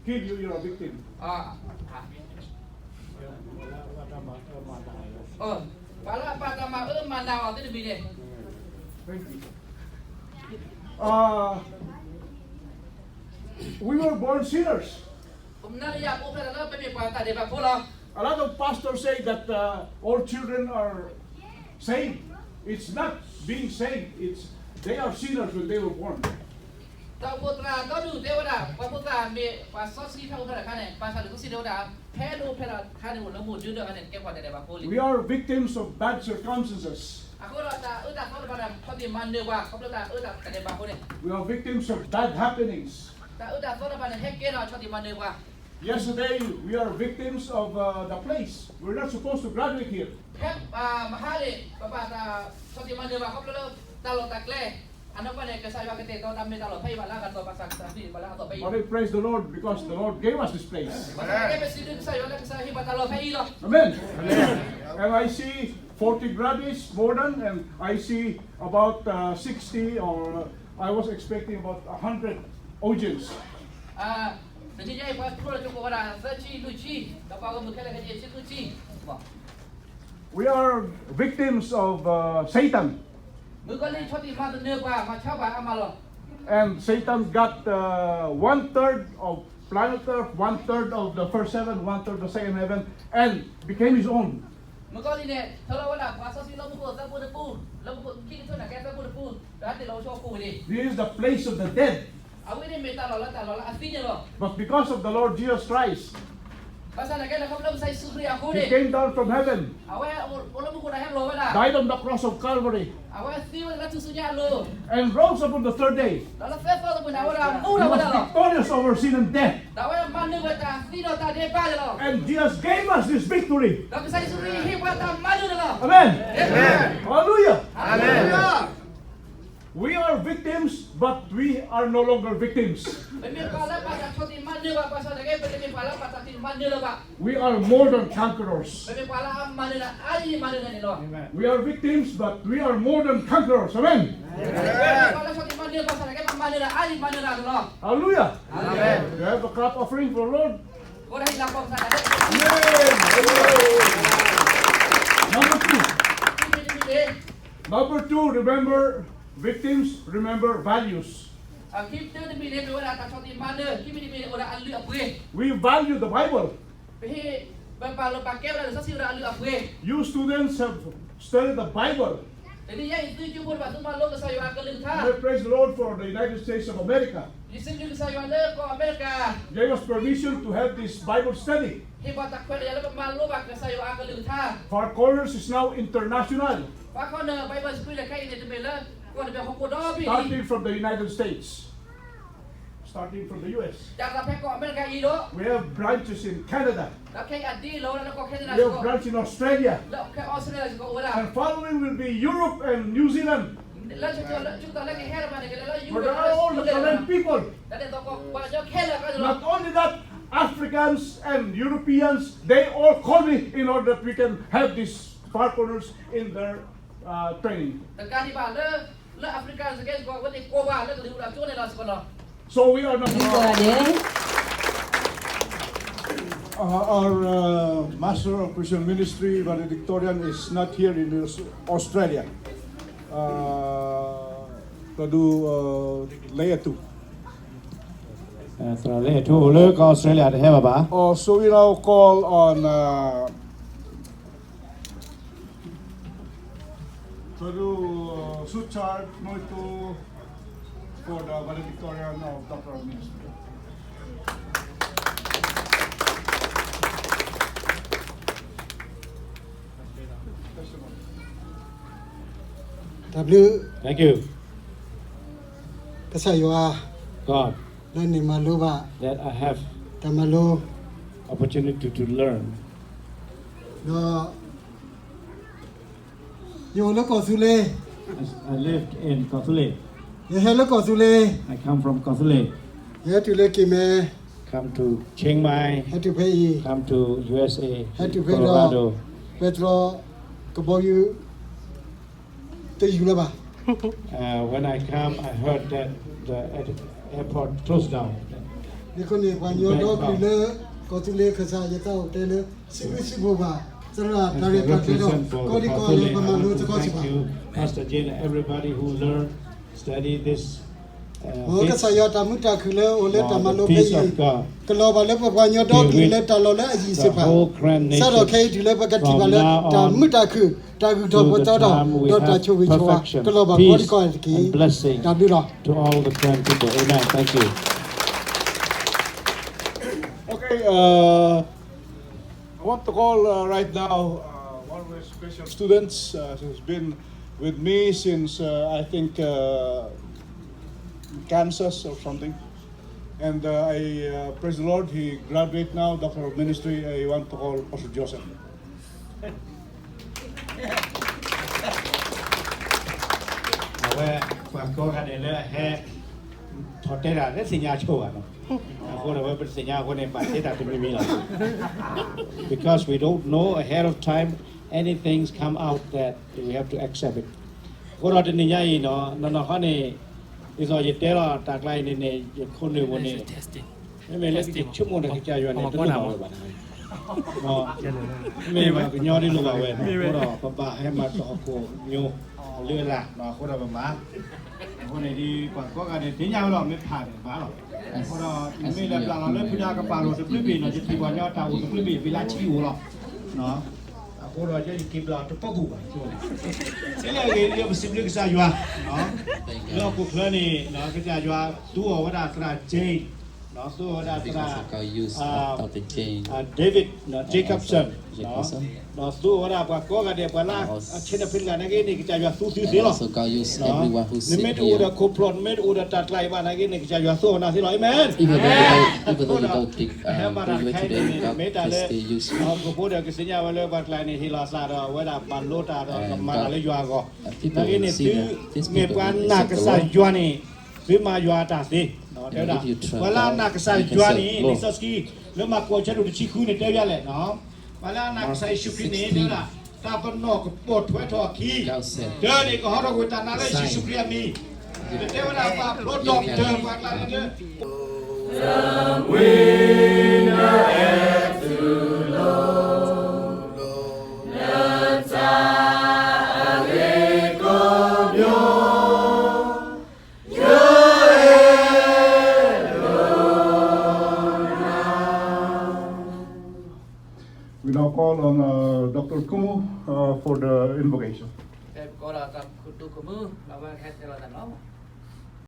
kill you, you're a victim. ပှၤလၢအပာ်တၢ်မၤအၢမၤနးအီၤသ့ၣ်တမံၤန့ၣ် Uh, we were born sinners. ပမနုၤလၢယအိၣ်ဖျဲၣ်လၢပမ့ၢ်ပှၤတၢ်ဒဲးဘးဖိလီၤ. A lot of pastors say that uh, all children are saved. It's not being saved. It's they are sinners when they were born. တၢ်အိၣ်ဖှိၣ်သရၣ်ဒီဒူၣ်တဲဝဲဒၣ် ပှၤဖိသၣ်မ့ၢ်ပှၤစီဆှံဖဲအိၣ်ဖျဲၣ်တခါန့ၣ် ဘၣ်ဆၣ်လၢစီဆှံတဲဝဲဒၣ် ဖဲဒၣ်အိၣ်ဖျဲၣ်တခါန့ၣ် အိၣ်လၢမူဒုဒီးန့ၣ် ကဲပှၤတၢ်ဒဲးဘးဖိလံ. We are victims of bad circumstances. အဃိဒီးတၢ်အၢတၢ်သီတဖၣ်န့ၣ် ဆီၣ်တံၢ်မၤနၢၤပှၤ ခီဖျိတၢ်အၢတၢ်ဒဲးဘးဖိန့ၣ် We are victims of bad happenings. တၢ်အၢတၢ်သီတဖၣ်န့ၣ် ဟဲကဲဒီးဆီၣ်တံၢ်မၤနၢၤပှၤ Yesterday, we are victims of uh, the place. We're not supposed to graduate here. ဖဲမဟါန့ၣ် ပဘၣ်တၢ်ဆီၣ်တံၢ်မၤနၢၤဘၣ်ခီဖျိလၢတၢ်လီၢ်တၢ်ကျဲ အနီၢ်ကီၢ်န့ၣ် ကစၢ်ယွၤကတဲာ်ကတီၤတၢ်မ့ၢ်တၢ်လီၢ်ဖဲအံၤဘၣ်လၢအဂၤဒီးဘၣ်ဆၣ်ကစၢ်ခရံာ်ဘၣ်လၢအသီဖဲအံၤ But I praise the Lord because the Lord gave us this place. ဘၣ်ဆၣ်ကဲပစံးဘျုးကစၢ်ယွၤလၢကစၢ်ဟ့ၣ်ပှၤတၢ်လီၢ်ဖဲအံၤလီၤ. Amen. And I see forty graduates more than, and I see about uh, sixty or uh, I was expecting about a hundred audience. တနံၤညါအံၤ ပှၤဖျိလၢကၠိကိးဝဲဒၣ်သၢဆံလွံၢ်ဆံ ဒီးပှၤဂီၢ်မုၢ်ခဲလၢာ်ခဲဆ့ဆံဃုဆံ We are victims of uh, Satan. မုၣ်ကီၤလံၢ်ဆီၣ်တံၢ်မၤနၢၤပှၤ မၤဆါပှၤအါမးလီၤ. And Satan got uh, one third of planet Earth, one third of the first heaven, one third of the second heaven, and became his own. မုၣ်ကီၤလံၢ်န့ၣ် ထီလီၤဝဲဒၣ်ပှၤစီဆှံလၢမူခိၣ်သၢဖိတပူ, လၢမူခိၣ်ခံကထိန့ၣ်ကဲသၢဖိတပူ, ဒီးဟဲတ့ၢ်လီၤဝဲဆူဟီၣ်ခိၣ်ဝ့ၢ်န့ၣ် This is the place of the dead. အဝဲန့ၣ်မ့ၢ်တၢ်လီၢ်လၢတၢ်လီၢ်လၢအသံန့ၣ်လီၤ. But because of the Lord Jesus Christ, ဘၣ်ဆၣ်န့ၣ်ကဲန့ၣ် ခီဖျိလၢကစၢ်ယ့ၣ်ၡူးခရံာ်အဃိန့ၣ် He came down from heaven, အဝဲအိၣ်လၢမူခိၣ်ဒီးဟဲလီၤဝဲဒၣ် died on the cross of Calvary, အဝဲသံဝဲလၢထူၣ်စုညါအလိၤ and rose up on the third day. ဒီးလၢသၢသီတပူၤန့ၣ် အဝဲဒၣ်မူထီၣ်ဝဲဒၣ်လီၤ. He was victorious over sin and death. ဒီးအဝဲမၤနၢၤဝဲတၢ်သံဒီးတၢ်ဒဲးဘးန့ၣ်လီၤ. And Jesus gave us this victory. ဒီးကစၢ်ယ့ၣ်ၡူးခရံာ်ဟ့ၣ်ပှၤတၢ်မၤနၢၤန့ၣ်လီၤ. Amen. Amen. Hallelujah. Hallelujah. We are victims, but we are no longer victims. ပမ့ၢ်ပှၤလၢဘၣ်တၢ်ဆီၣ်တံၢ်မၤနၢၤဘၣ် ဘၣ်ဆၣ်သနာ်က့ ပတမ့ၢ်ပှၤလၢဘၣ်တၢ်ဆီၣ်တံၢ်မၤနၢၤလၢၤဘၣ်. We are more than conquerors. ပမ့ၢ်ပှၤလၢအမၤနၢၤတၢ်အါယံၤမၤနၢၤတၢ်န့ၣ်လီၤ. We are victims, but we are more than conquerors. Amen. ပမ့ၢ်ပှၤလၢဆီၣ်တံၢ်မၤနၢၤဘၣ်ဆၣ်သနာ်က့ ပမၤနၢၤတၢ်အါယံၤမၤနၢၤတၢ်န့ၣ်လီၤ. Hallelujah. Amen. Do you have a clap offering for the Lord? အိၣ်ဒီးဟ့ၣ်လၤကပီၤကစၢ်တၢ်ဒဲး Amen. Amen. Number two. ခံမံၤတမံၤန့ၣ် Number two, remember victims, remember values. ခံမံၤတမံၤန့ၣ် မ့ၢ်ဝဲဒၣ်တၢ်ဆီၣ်တံၢ်မၤနၢၤ, ခံမံၤတမံၤန့ၣ် အိၣ်ဒီးအလုၢ်အပှ့ၤ We value the Bible. ပဟ့ၣ် ပပာ်လီၤပာ်ကဲဝဲဒၣ်လံာ်စီဆှံအိၣ်ဒီးအလုၢ်အပှ့ၤ You students have studied the Bible. တနံၤညါအံၤ သုကၠိဖိတဖၣ် သုမၤလိကစၢ်ယွၤအကလုၢ်ကထါ And I praise the Lord for the United States of America. ယစံးဘျုးကစၢ်ယွၤလၢကီၢ်အမဲရကၤ Gave us permission to have this Bible study. ဟ့ၣ်ပှၤတၢ်ခွဲးတၢ်ယာ်လၢပမၤလိဘၣ်ကစၢ်ယွၤအကလုၢ်ကထါ Four Corners is now international. Four Corners Bible School န့ၣ် ခဲအံၤန့ၣ် တမ့ၢ်လၢ ကီၢ်တဘ့ၣ်ဟီၣ်ခိၣ်ဒီဘ့ၣ် Starting from the United States. Starting from the U S. စးထီၣ်ဖဲကီၢ်အမဲရကၤအံၤဒီး We have branches in Canada. ဒီးခဲအံၤအဒ့လီၤဝဲဒၣ်လၢကီၢ် Canada စ့ၢ်ကီး We have branch in Australia. လၢကီၢ် Australia စ့ၢ်ကီးအိၣ်ဝဲဒၣ် And following will be Europe and New Zealand. လၢဆၢကတီၢ်လၢကဟဲလီၤမးန့ၣ် ကလဲၤလၢ For Europe all the Karen people. တၢ်ဒ်သိးကီၢ်ပှၤကညီခဲလၢာ်အကျါန့ၣ်လီၤ. Not only that, Africans and Europeans, they all call me in order that we can have these Four Corners in their uh, training. တကးဒံးဘၣ်လၢ လၢ Africa စ့ၢ်ကီး အဝဲသ့ၣ်ကိးပှၤလၢကဒုးအိၣ်ဒီးကၠိန့ၣ်လီၤစ့ၢ်ကီးလီၤ. So we are not မ့ၢ်ပှၤဒဲး Uh, our uh, Master of Christian Ministry, valedictorian, is not here in Aus- Australia. Uh, သရၣ်ဒိၣ် uh, လ့အထူ Uh, သရၣ်လ့အထူအိၣ်လၢကီၢ်အီစထြ့လယါ တဟဲဘၣ်ဘၣ်. Oh, so we now call on uh, သရၣ်ဒိၣ် uh, Suchard Moito for the valedictorian of Doctor of Ministry. တၢ်ဘျုး Thank you. ကစၢ်ယွၤ God လၢန့ၣ်မၤလိဘၣ် that I have တၢ်မၤလိ opportunity to learn. ဒီး ယအိၣ်လၢကီၢ်သူလ့ၤ I lived in Kawthoolei. ယဟဲလၢကီၢ်သူလ့ၤ I come from Kawthoolei. ယဟဲတုၤလၢက့ၤမဲ Come to Chiang Mai. ဟဲတုၤဖဲအံၤ Come to U S A. ဟဲတုၤဖဲဒီး Colorado. ပဲတြီ ကဘီယူၤ တယူၤလၢၤဘၣ်. Uh, when I come, I heard that the air- airport closed down. န့ၣ်အဃိန့ၣ် ပှၤကညီဒီကလုာ်လၢ ကီၢ်သူလ့ၤခၢၣ်စး ယသးအိၣ်တဲလၢ စံးဘျုးစံးဖှိၣ်ဘၣ် သရၣ်တၢ်ရဲၣ်တၢ်ကျဲၤဒီး ကိးဒံကိးဂၤလၢပမၤလိသကိးစ့ၢ်ကီး Pastor Jane and everybody who learn, study this ကစၢ်ယွၤတၢ်မုာ်တၢ်ခုၣ်လၢအိၣ်လၢတၢ်မၤလိဖဲအံၤ ကလီၤဘၣ်လၢပပှၤကညီဒီကလုာ်လၢတၢ်လီၢ်လၢအယံၤစ့ၢ်ကီး, စးထီၣ်ခဲအံၤတုၤလၢပကထံၣ်ဘၣ်လၢတၢ်မုာ်တၢ်ခုၣ် တၢ်ဂုၤထီၣ်ဖိသၣ်ထီၣ် ဒီးတၢ်ဆိၣ်ဂ့ၤဆိၣ်ဝါ ကလီၤဘၣ်ကိးဒံကိးဂၤတက့ၢ်. တၢ်ဘျုးလီၤ. To all the Karen people. Amen. Thank you. Okay, uh, I want to call uh, right now uh, one of the special students uh, who's been with me since uh, I think uh, Kansas or something. And uh, I uh, praise the Lord, he graduated now, Doctor of Ministry. I want to call Pastor Joseph. အဝဲ ပှၤကိးဂၤဒဲးလၢအဟဲ ထီၣ်တဲတၢ်လၢသ့ၣ်ညါဆိဘၣ်နီၤ, အဃိဒီးဝဲပတသ့ၣ်ညါအဃိန့ၣ် ဘၣ်တဲတၢ်တမံၤမံၤလီၤ. Because we don't know ahead of time, anything's come out that we have to accept it. အဃိဒီးတနံၤညါအံၤနီၤ နီၢ်နီၢ်ခီန့ၣ် ဒ်သိးယတဲလီၤတၢ်ကျါအံၤန့ၣ်န့ၣ် ယခိၣ်နူာ်ပူၤန့ၣ် မ့မ့ၢ်လၢယဆိကမိၣ်ဒီးကစၢ်ယွၤန့ၣ် တလိၣ်ဘၣ်ဝဲဘၣ်န့ၣ်, မ့ၢ်ဘၣ်ကညီတလိၣ်ဘၣ်ဝဲနီၤ, အဃိဒီးပဘၣ်ဟဲမၤတီၢ်ဟီၣ်ခိၣ်ညိ လၢအလၢ်နီၤ, အဃိဒီးပမၤ အဃိန့ၣ်ဒ်ပှၤကိးဂၤဒဲးသ့ၣ်ညါဝဲလီၤ, မ့ၢ်ဖးန့ၣ်ဘၣ်လီၤ. အဃိဒီး မ့ၢ်လဲၤပျၢ်လီၤလၢဖုဒၣ်ကပၤလိၤတဘျုးဘ့ၣ်နီၤ, ယထံၣ်ပှၤကညီတၢ်အိၣ်တဘျုးဘ့ၣ် ဘ့ၣ်လၢဆံအိၣ်လီၤ. အဃိဒီးယက့ၤပျၢ်တပီၢ်ပူၤဘၣ်, လၢအဂ့ၤဒီးပစံးဘျုးကစၢ်ယွၤ လၢဟီၣ်ခိၣ်ချၢန့ၣ် ကစၢ်ယွၤသူအီၤဝဲဒၣ်သရၣ် Jane, သူအီၤဝဲဒၣ်သရၣ် David Jacobson, ဒီးသူအီၤဝဲဒၣ်ပှၤကိးဂၤဒဲး ပှၤလၢအဆဲးနဖဲတဂၤနာ်က့န့ၣ် ကစၢ်ယွၤသူသုသ့လီၤ. နမ့ၢ်တအိၣ်ဒီးခိၣ်ဖျီၣ် နမ့ၢ်တအိၣ်ဒီးတၢ်ကျါအံၤဘၣ်နာ်က့န့ၣ် ကစၢ်ယွၤသူအီၤနၤသ့လီၤ. Amen. အဃိဒီး ပဟဲမၤတၢ်တခါအံၤန့ၣ် မ့ᢢ်တၢ်လၢ ပဖိဒီးကသ့ၣ်ညါဝဲလၢပှၤကျါန့ၣ် ဟ့ၣ်လီၤသးဒီးအဝဲဒၣ်ပာ်လိတၢ်ဒီးကမၤတᢢ်လၢယွၤအဂီၢ်, နာ်က့န့ၣ် သုမ့ၢ်ပှၤနာ်ကစၢ်ယွၤန့ၣ် သုမၤယွၤအတၢ်သ့, တဲဝဲဒၣ် ပှၤလၢအနာ်ကစၢ်ယွၤန့ၣ် လံာ်စီဆှံ လၢမၢ်ကူးအဆၢဒိၣ်တဆံဃုန့ၣ် တဲဝဲဒ်လဲၣ်, ပှၤလၢအနာ်ကစၢ်ယ့ၣ်ၡူးခရံာ်န့ၣ် တဲဝဲဒၣ် တၢ်ပနီၣ်ကပိာ်ထွဲထီၣ်အခံ, ဒီးန့ၣ်ကဟီထီၣ်ကွံာ်တၢ်နာ်လၢယ့ၣ်ၡူးခရံာ်အမံၤ, တဲဝဲဒၣ်ပာ်ဖျါထီၣ်ပတၢၢ်ပှၤကျါန့ၣ်လၢ We now call on uh, Doctor Kumu uh, for the invocation. ကဲ ပကိးဒီး ဒီး Doctor Kumu လၢအဝဲဟဲတဲလီၤတၢ်လီၤ.